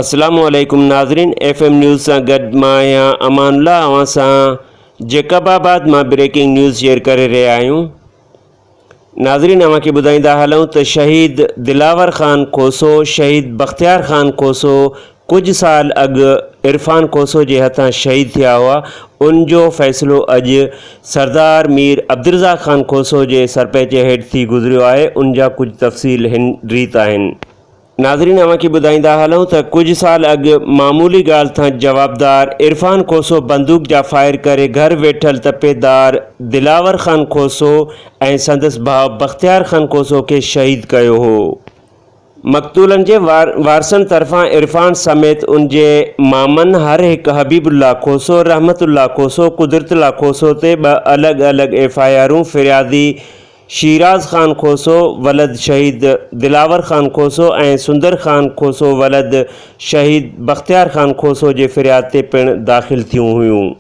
اسلام عليڪم ناظرين ايف ايم نيوز سان گڏ مان آهيان امان الله اوهان سان جيڪب آباد مان بريڪنگ نيوز شيئر ڪري رهيا آهيون ناظرين اوهان کي ٻڌائيندا هلون ته شهيد دلاور خان کوسو شهيد بختيار خان کوسو ڪجهه سال اڳ عرفان کوسو جي هٿان شهيد ٿيا هئا ان جو فيصلو اڄ سردار مير عبدالرزاق خان کوسو جي سرپئچي هيٺ ٿي گذريو آهي ان جا ڪجهه تفصيل هن ريت آهن. ناظرين اوهان کي ٻڌائيندا هلون ته ڪجهه سال اڳ معمولي ڳالهه تان جوابدار عرفان کوسو بندوق جا فائر ڪري گهر ويٺل تپيدار دلاور خان کوسو ۽ سندس ڀاء بختيار خان کوسو کي شهيد ڪيو هو. مقتولن جي وارثن طرفان عرفان سميت ان جي مامن هر هڪ حبيب الله کوسو، رحمت الله کوسو، قدرت الله کوسو تي ٻه الڳ الڳ ايف I آرون فريادي شيراز خان کوسو ولد شهيد دلاور خان کوسو ۽ سندر خان کوسو ولد شهيد بختيار خان کوسو جي فرياد تي پڻ داخل ٿيون هيون.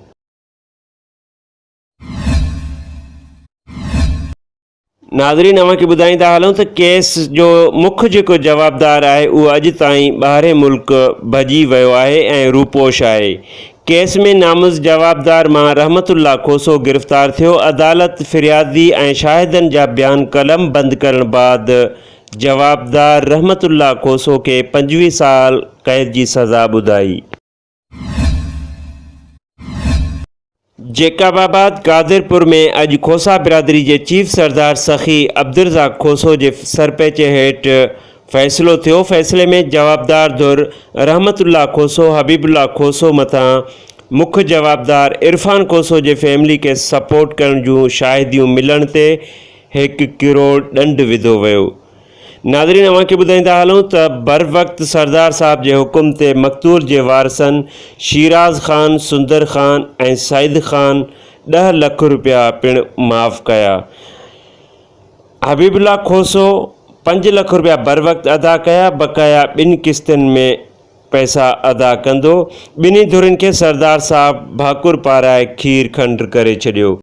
ناظرين اوهان کي ٻڌائيندا هلون ته ڪيس جو مک جيڪو جوابدار آهي اهو اڄ تائين ٻاهرين ملڪ ڀڄي ويو آهي ۽ روپوش آهي. ڪيس ۾ نامز جوابدار مان رحمت الله کوسو گرفتار ٿيو، عدالت فريادي ۽ شاهدن جا بيان قلم بند ڪرڻ بعد جوابدار رحمت الله کوسو کي 25 سال قيد جي سزا ٻڌائي. جيڪب آباد قادرپور ۾ اڄ کوسا برادري جي چيف سردار سخي عبدالرزاق کوسو جي سرپيچي هيٺ فيصلو ٿيو، فيصلي ۾ جوابدار ڌر رحمت الله کوسو، حبيب الله کوسو مٿان مک جوابدار عرفان کوسو جي فيملي کي سپورٽ ڪرڻ جون شاهديون ملڻ تي هڪ ڪروڙ ڏنڊ وڌو ويو. ناظرين اوهان کي ٻڌائيندا هلون ته بروقت سردار صاحب جي حڪم تي مقتول جي وارثن شيراز خان، سندر خان ۽ سعيد خان ڏهه لک روپيا پڻ معاف ڪيا. حبيب الله کوسو پنج لک روپيا بروقت ادا ڪيا، بقايا ٻن قسطن ۾ پئسا ادا ڪندو. ٻنهي ڌرين کي سردار صاحب ڀاڪر پارائي کير کنڊ ڪري ڇڏيو.